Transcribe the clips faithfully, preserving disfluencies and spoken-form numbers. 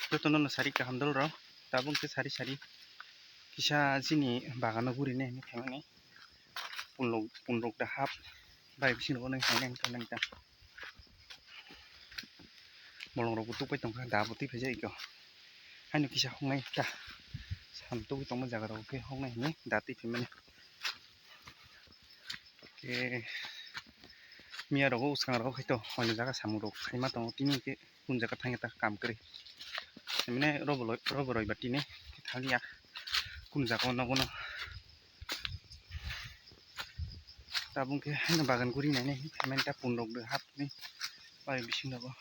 Jotono no sari kaham dol rok, tabuk khe sari sari kisa chini bagano guri nai hinwi phaimani. Punrok, punrok da hap bai bisingo nai hinwi nai hinwi ta. Bolong rok bo tupai tongkha, da bo twi phaijak iko. Haino kisa hoknai ta. Sam tugwi tongma jaga rok khe hoknai hinwi da twi phaimani. Khe miya rogo bwskang rogo khaito oino jaga samung rok khaima tongo, tini khe kun jaga thangya ta kam kwrwi. Mane robo loi-, robo roiba tini khe thangya kun jaga o nogo no. Tabuk khe haino bagan guri nai nai phaimani ta punrok da hap ni bai bising rogo.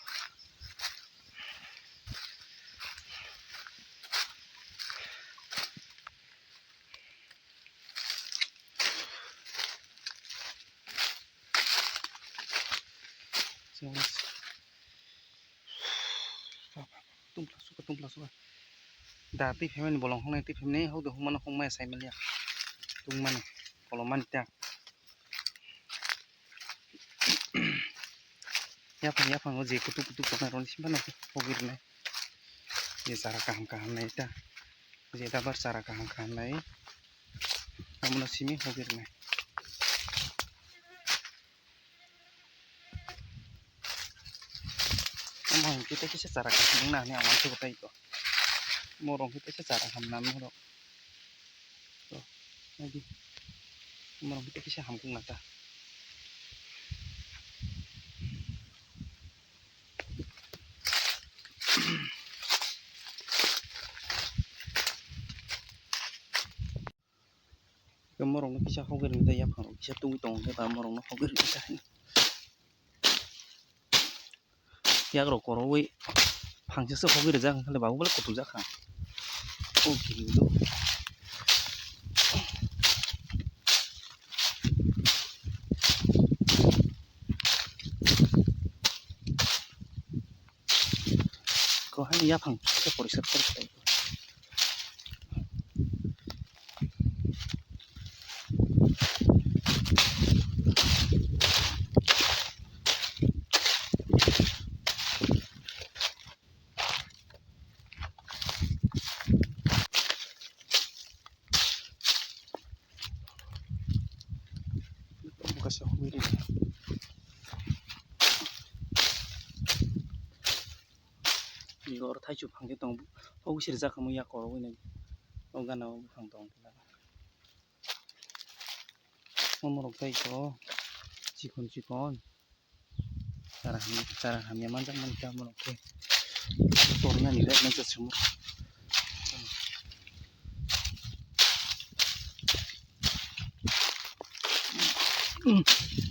Tungpla suka, tungpla suka. Da twi phaimani bolong hoknai twi phaimani hokdo hokmano hokmaya saimaliya. Tungmani kolomani ta. Yaphang yaphango je kutuk kutuk tongnai rokni simi phano hogwi rwnai. Je chara kaham kaham nai ta. Je dabar chara kaham kaham nai. Omono simi hogwi rwnai. Omo hwn khe tei kisa chara kaham wngna hwnwi ang uansukgo tei kho. Morok hwn khe tei kisa chara hamna morok. To, naidi. Morok hwn khe tei kisa hamkuk na ta. Khe morokno kisa hogwi rwgwi tei yaphang rok kisa tugwi tongo khe ba morokno hogwi rwgwi tei. Yak rok kwrwi phangsa se hogwi rwjak hwnkhe ba bole kutuk jak kha. O kiri do. Ko hani yaphang kisa poriskar khe. Kaisa hogwi rw. Ni oro thaichuk phang khe tongo. Hogwi sirjak kamo yak korogwi nai. O gana o buphang tong khe. Omo rok tei iko chikon chikon. Chara ham, chara hamya manjak mani tamo rok khe. Torna ni rek manjak sumo.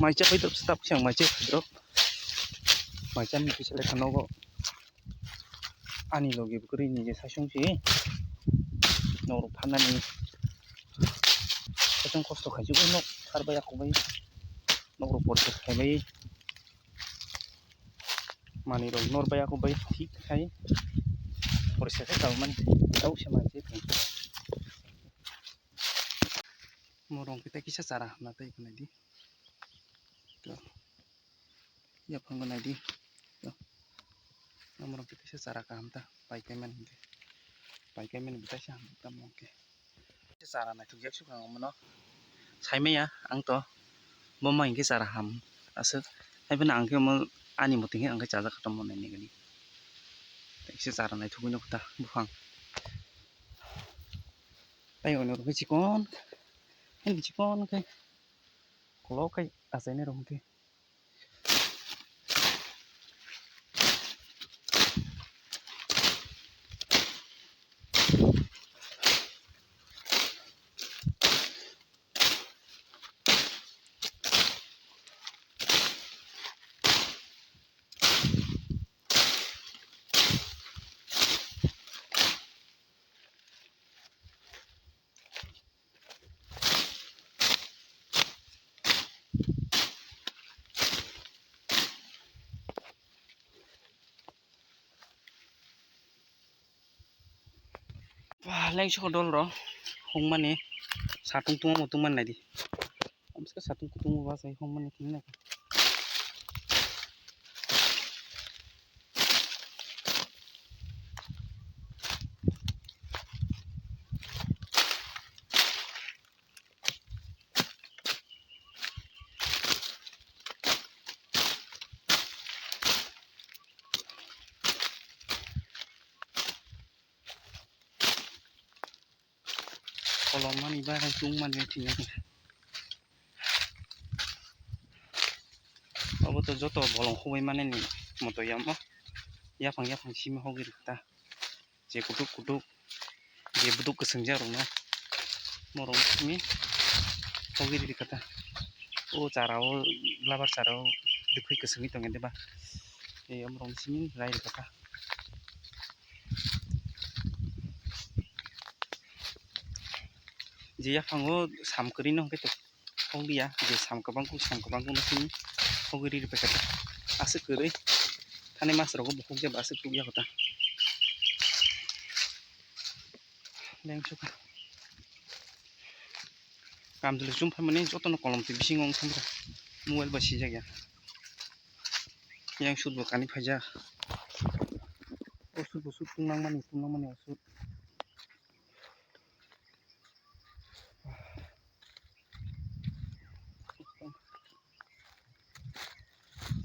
Maicha pai drop stop siang maicha pai drop. Maicha ni kisa lekha nogo. Ani logi bwkrwi ni je saichung si. Norok phanani. Saichung kosto khaijak nok sar bai ako bai. Norok porikha khlai bai. Manwi rok nor bai ako bai thik khai. Porikha khe tau man tau se man se thang. Morong khe tei kisa chara hamna tei khwnai di. To. Yaphango nai di. To. Morong khe tei kisa chara kaham ta. Pai kai man hwnkhe. Pai kai man bwtai se ham ta morong khe. Chara naithok jak sukha ang mano. Saimaya ang to. Bo ma hinkhe chara ham aswk. Haiphano ang khe omo ani moto hinkhe ang khe chajak kha tongmo nai nai gani. Kisa chara naithok bai nukho ta buphang. Tai ono rwgwi chikon. Ani chikon khe. Kolok khai achainai rok hinkhe. Ba, leng soko dol ro hongmani satung tungma tungma nai di. Amska satung kutung ba sai hongmani tini nai. Kolom mani ba chwng mani thwngya. Obo to joto bolong hubai mani ni moto yamo. Yaphang yaphang simi hogwi rwkha ta. Je kutuk kutuk, je buduk kwswng jak rokno, morok simi hogwi rwkha ta. O chara o, labar chara o, dwkhwi kwswngwi tongya de ba. Ei omorok simi rai rwkha ta. Je yaphango sam kwrwi no hwnkhe to hokliya, je sam kwbangkuk, sam kwbangkuk no simi hogwi riri paikha ta. Aswk kwrwi thani mas rogo bo hokjaba aswk tukya kho ta. Lengsuka. Kamchwlwi chum phaimani jotono kolom twi bisingo wng thangkha. Mobile bai sijak ya. Yang sut bo kani phaijak. O sut bo sut tunglang mani, tunglang mani o sut.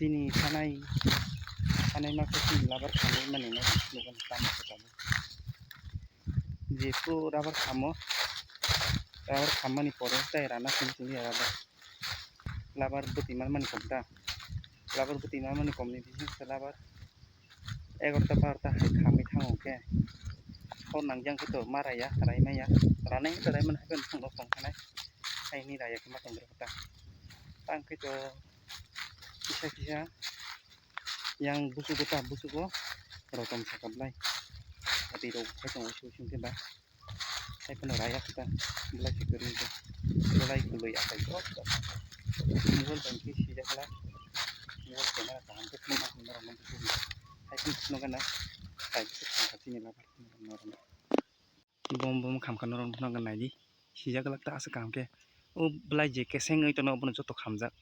Chini sanai, sanai ma khe chini labar khamwi mani no, nukani tamo khe tamo. Jephru rabar khamo, rabar khammani pore tei rana simi simi rabar. Labar bwtwi manmani kom ta. Labar bwtwi manmani komni bisingtwi labar egarota barota hai khamwi thango khe. Hor nangjak khe to ma raya, rai maya. Ranai khe rai mani hai phano thangno tong khanai. Hai hwnwi raya khe ma tong khe ta. Tang khe to kisa kisa yang busugo ta busugo rotom saka belai. Ati rok hai tongo sui sui khe ba. Hai phano raya khe ta belai khe kwrwi khe. Belai kwlwi achai khe. Mobile bai khe sijak la. Mobile camera kaham khe phunukna hwnwi norokno busugo. Hai phano phunukgana. Hai busugo thangkha chini labar norokno. Bom bom khamkha norok phano naidi. Sijak glak ta aswk kaham khe. O belai je keseng oi tono obono joto khamjak.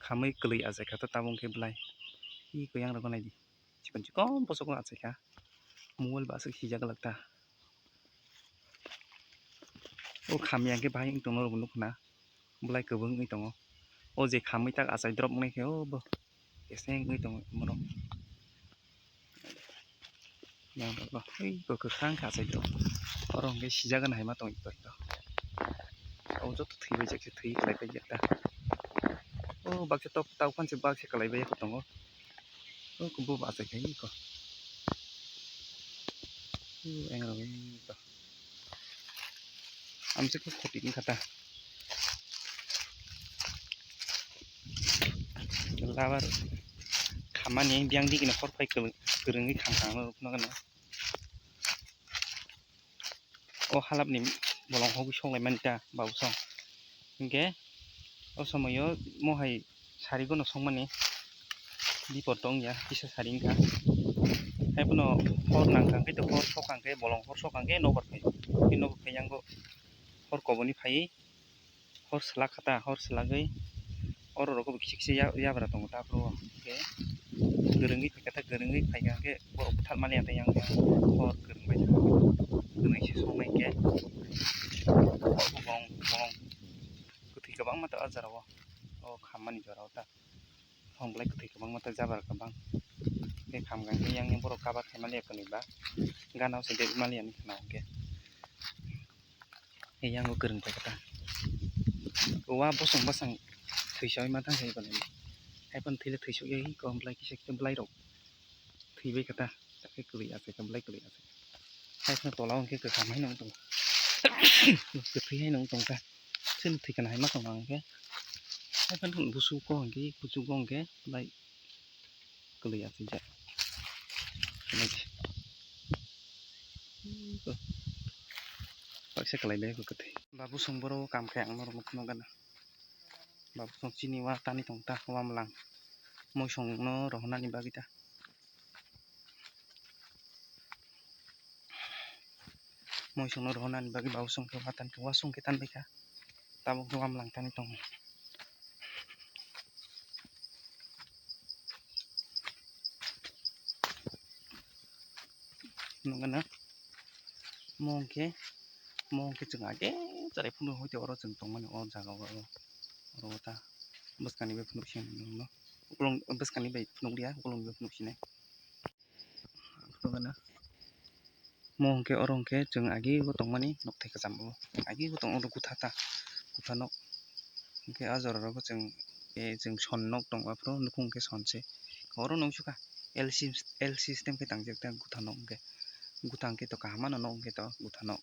Khamwi kwlwi achaikha ta tabuk khe belai. Iko yang rokno naidi. Chikon chikon bosok achaikha. Mobile ba aswk sijak glak ta. O khamya khe bahai wng tong norok nukna. Belai kwbang wngwi tongo. O je khamwi tak achai drop wngnai khe o bo keseng wngwi tongo borok. Yang rok bo ui bo kwkhwrang khe achai drop. Oro hwnkhe sijagani hai ma tong ito ito. O joto thwi bai jak se thwi kwlai pai jak ta. O baksa tok tau phan se baksa kwlai bai tongo. O bo bo achai khai iko. O yang rok ito. Amswk khe khoti wngkha ta. Labar khammani biyang digini hor phai kwrwngwi kham kham rwkno gana. O halapni bolong hogwi songlaimani ta babosong. Hinkhe o somoio mohai sarigono songmani bipor tongya kisa sari wngkha. Hai phano hor nangkha hwnkhe to hor sokha hwnkhe bolong hor sokha hwnkhe nobar phai. Hwnkhe nobar phai yango hor koboni phai hor swlak kha ta, hor swlagwi oro rogo bo kisa kisa ya-, yabra tongo ta phuru o. Hinkhe kwrwngwi phaikha ta, kwrwngwi phaikha hwnkhe borok bwthar maliya ta yang yang hor kwrwng bai kha. Kwrwngwi se soknai hinkhe hor bo bolong bolong kwthwi kwbangma ta o jora o, o khammani jora o ta. Hwnglai kwthwi kwbangma ta jabra kwbang. Tei khamkha hwnkhe yang borok cover khaimaliya kwnwi ba gana o se debimaliya wngkha na hwnkhe. Yang o kwrwng paikha ta. Wa bosong bosong thwisawi ma thang sai bwnai. Hai phano thwile thwisok ya hi kom belai kisa kisa belai rok thwibai kha ta. Takhe kwlwi achaikha belai kwlwi achaikha. Hai phano tola o hwnkhe kwkham hai nung tongo. Kwthwi hai nung tongkha. Chini thwikha hai ma tongkha hwnkhe. Hai phano busugo hwnkhe kuchugo hwnkhe belai kwlwi achaijak. Kaisa kwlai bai kwthwi. Babosong borok o kam khe ang norok nukno gana. Babosong chini wa tani tong ta wamlang. Moisong no rohornani bagwi ta. Moisong no rohornani bagwi babosong khe wa tan khe wasong khe tanbai kha. Tabuk khe wamlang tani tongo. Nukgana mo hwnkhe, mo hwnkhe chwng age chwrai phunuk hoite oro chwng tongmani o jaga o, oro ta bwskangni bai phunuk sinai nokno, ukulung bwskangni bai phunukliya, ukulungni bai phunuk sinai. Nukgana Mo hwnkhe oro hwnkhe chwng agi o tongmani nokthai kwcham o. Agi o tong oro gutha ta, gutha nok. Hwnkhe a jora rogo chwng, e, chwng son nok tongo aphuru nukhung hwnkhe son se. Oro nukjukha L C, L system khe tangjak ta gutha nok hwnkhe. Gutha hwnkhe to kaham mano nok hwnkhe to gutha nok.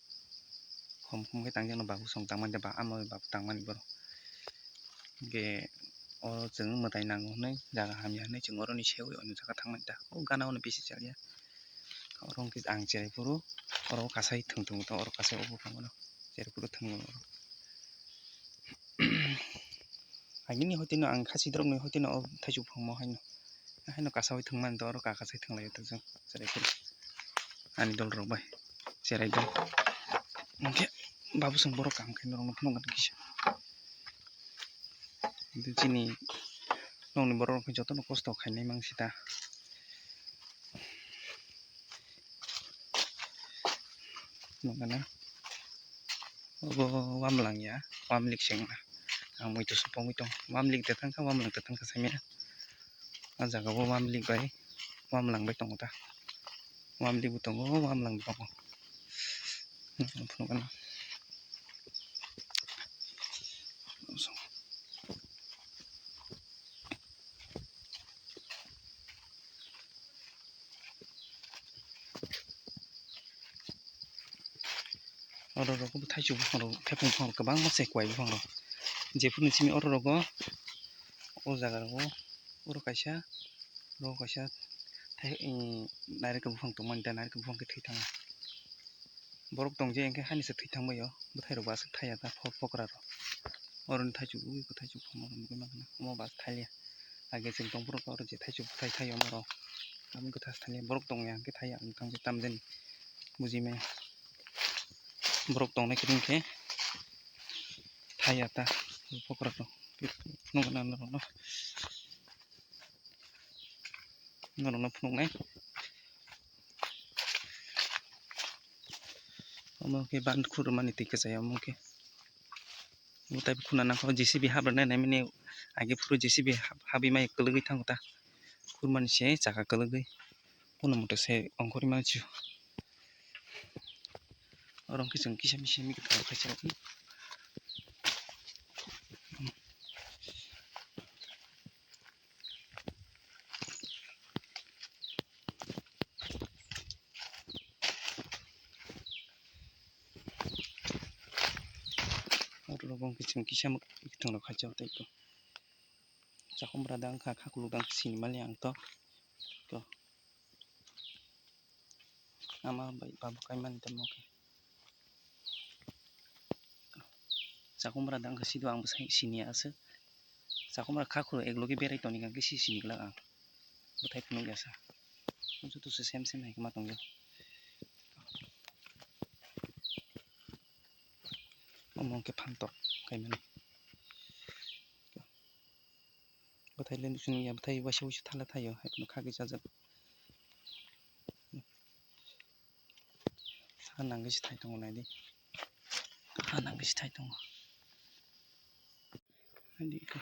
Khom khom khe tangjak no babu song tangmani da ba amo babu tangmani borok. Hwnkhe oro chwng mwtai nango hwnwi jaga hamya hwnwi chwng oroni seui oni jaga thangmani da. O gana ono bisi chalya. Oro hwnkhe ang cherai phuru oro kasai thwng thwng tong oro kasai o buphang ono cherai phuru thwng oro. Agini hotino ang khasi drop ni hotino o thaichuk phangmo haino. Haino kasawai thwngmani to oro ka kasai thwnglaio to chwng cherai phuru ani dol rok bai cherai dol. Hwnkhe babu chwng borok kam khaima rokno phunukgwi kisa. Chini nokni borok rok jotono kosto khainai mang sita. Nukgana obo wamlang ya, wamlik se wngna. Ang muitu supungwi tong, wamlik de tangkha, wamlang de tangkha saimanya. A jaga o wamlik bai wamlang bai tongo ta. Wamlik bo tongo, wamlang bo tongo. Phunukgana. Oro rogo bo thaichuk buphang rok, thaiphung buphang rok kwbangma se kwai buphang rok. Jephuru simi oro rogo, o jaga rogo, oro kaisa, oro kaisa thai, em, narikal buphang tongmani da, narikal buphang khe thwi thango. Borok tong je hwnkhe hani se thwi thangbai o, bwthai rok bo aswk thai ya ta, pho-, phokra rok. Oroni thaichuk ui khe thaichuk phano nugui mankha na, omo ba thailia. Age chwng tong phuru oro je thaichuk bwthai thai omo rok. Amo khe thas thailia, borok tong ya hwnkhe thai ya, ang thang je tam jani buji maya. Borok tongnai kwrwng khe thai ya ta, phokra rok. Phunukgana norok no. Norokno phunuknai. Omo khe ban khurumani twi kwchai omo khe. Omo taibo khuna nangkha J C B habrwnai naimani age phuru J C B hab-, habwi mai kwlwgwi thango ta. Khurumani se chaka kwlwgwi. Kuno moto se ongkhorwi mano chu. Oro hwnkhe chwng kisa misa mikhe tongkha se. Oro rogo hwnkhe chwng kisa mwkhang tong rok kha tei khe chakhumra dang kha, khakluk dang sini mali ang to. Ama bai babu kaimani tamo khe. Chakhumra dang khe sido ang bwsai sini aswk. Chakhumra kha khoro ek loge berai toni kha khe si sini glak ang. Bwthai phunuk ya sa. Joto se sem sem hai khe ma tongyo. Omo hwnkhe phantok kaimani. Bwthai le nuchung ya, bwthai waisa waisa thala thaio, hai kheno khagwi chajak. Ha nangwi se thai tongo naidi. Ha nangwi se thai tongo. Naidi khe.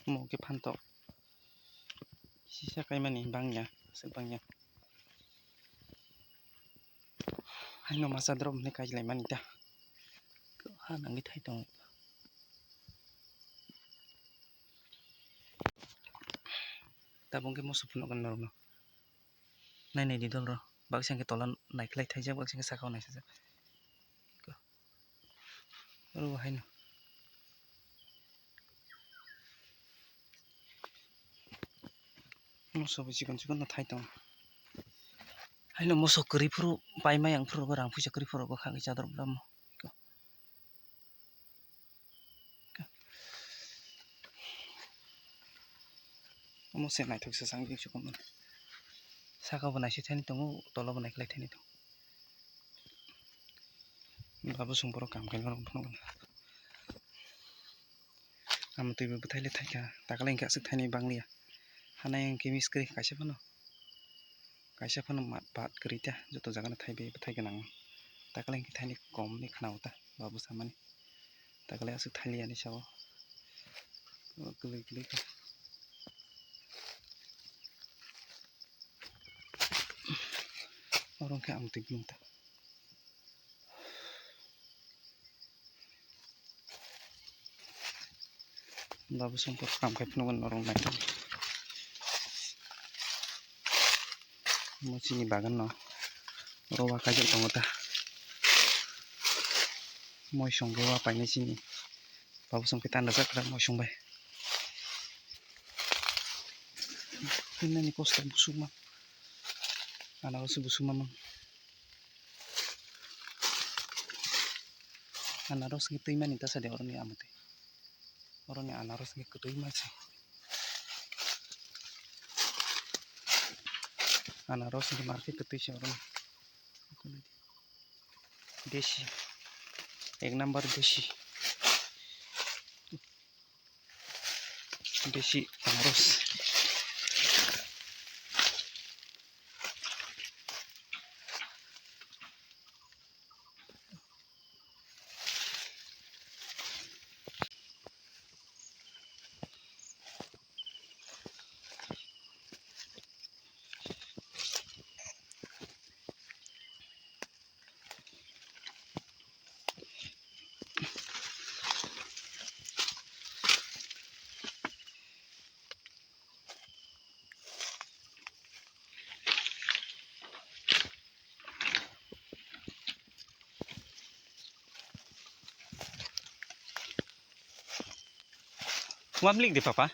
Omo khe phantok. Sisa kaimani bangya, aswk bangya. Haino masa drop hwnwi kailaimani ta. Ha nangwi thai tongo. Tabuk khe moso phunukgwna norokno. Nai nai di dol rw. Baksa hwnkhe tola naikhlai thaijak, baksa hwnkhe sakao naisajak. Oro bo haino. Moso bo chikon chikon no thai tongo. Haino moso kwrwi phuru pai maya wng phuru rang puisa kwrwi phuru rw kha khe chador bwlamo. Omo se naithok se chang chikon. Saka bo naisai thani tongo, tola bo naikhlai thani tongo. Babu chwng borok kam khaima rok phunukgwna. Amtwi bo bwthai le thaikha, takle hwnkhe aswk thainwi bangliya. Hanai hwnkhe miskri kaisa phano, kaisa phano mat bat kwrwi ta, joto jagano thaibai bwthai gwnang. Takle hwnkhe thaini kom hinwi khna-o ta, babu samani. Takle aswk thailiya hinwi sa-o. O kwlwi kwlwi khe. Oro khe ang twi nung ta. Babu songkhe kam khai phunukgo norok nai. Omo chini bagan no oro wa kaijak tongo ta. Moisong khe wa painai chini. Babu songkhe tanda jak kwrak moisong bai. Hinani kosto busuma. Anaros busuma mang. Anaros ni twi mani ta sadi oroni amotwi. Oroni anaros ni kwtwi ma se. Anaros ni market kwtwi se oroni. Desi. Ek number desi. Desi anaros. Wamlik de papa.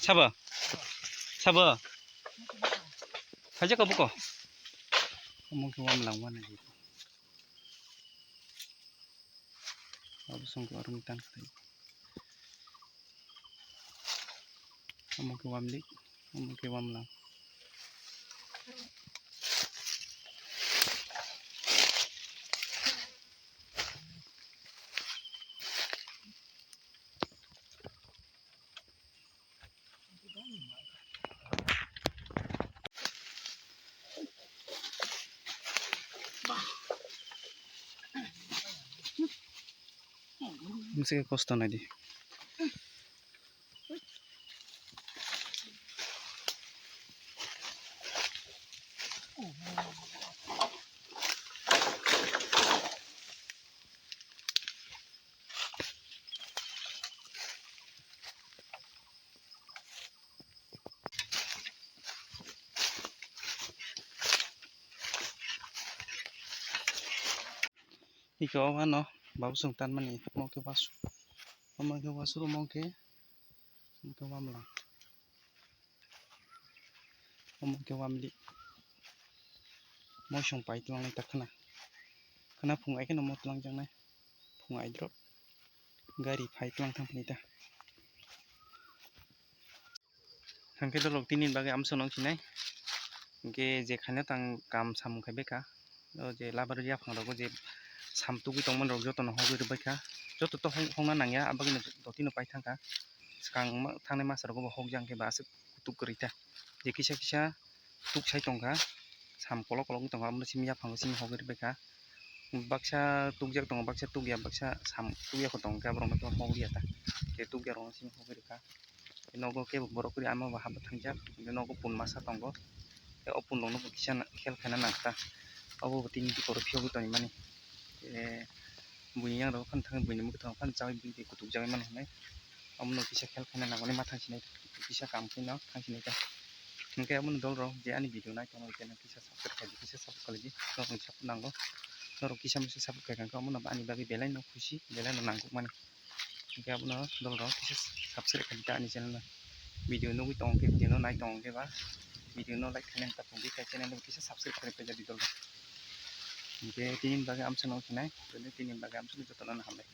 Sabo. Sabo. Khaja ko buko. Omo khe wamlang wana di. Abo song ko arung tan khlai. Omo khe wamlik, omo khe wamlang. Bwswk kosto naidi. Iko o ano babu chwng tanmani omo khe wasu, omo khe wasu, omo khe, omo khe wamla, omo khe wamli. Moisong pai tlangnai ta khwna, khwna phung ai kheno mo tlang jaknai, phung ai drop gari phai tlang thang phani ta. Hwnkhe dolok tini bagwi amsong nang sinai. Hwnkhe je khaina tang kam samung khai baikha. O je labar yaphang rogo je sam tugwi tongmani rok jotono hogwi rwbaikha. Joto to hong-, hongna nangya, abagwino jotino pai thangkha. Swkang ma-, thangnai masa rogo bo hokjak hwnkhe ba aswk kutuk kwrwi ta. Je kisa kisa tuk sai tongkha, sam kolok kolok wng tongkha, aboni simi yaphango simi hogwi rwbaikha. Baksa tukjak tongo, baksa tukya, baksa sam tukya kho tongkha, borokno to hogwi ya ta. Je tukya rokno simi hogwi rwkha. Nogo kebo borok kwrwi ama bo hapna thangjak, nogo pun masa tongo. Tei o pun rokno bo kisa khel khaina nangkha. Obo bo tini biphoro phiyogwi tongmani. Buini yang rok phano thangwi buini mwkhwtwng phano chawi bini twi kutuk jagwi mano hinwi. Omono kisa khel khaina nangmani ma thang sinai, kisa kam khaino thang sinai ta. Hwnkhe omono dol rok je ani video nai tongma kisa subscribe khaidi, kisa support khaidi, norokni support nango. Norok kisa misa support khai kha khe omono ani bagwi belai no khusi, belai no nangkukmani. Hwnkhe abono dol rok kisa subscribe khaidi ta ani channel no. Video nugwi tongo khe, video no nai tongo khe ba, video no like khaina hinwi ta phungdi, khe channel no kisa subscribe khaidi ta dol rok. Hwnkhe tini bagwi amsano khinai, tini bagwi amsano jotono hambai.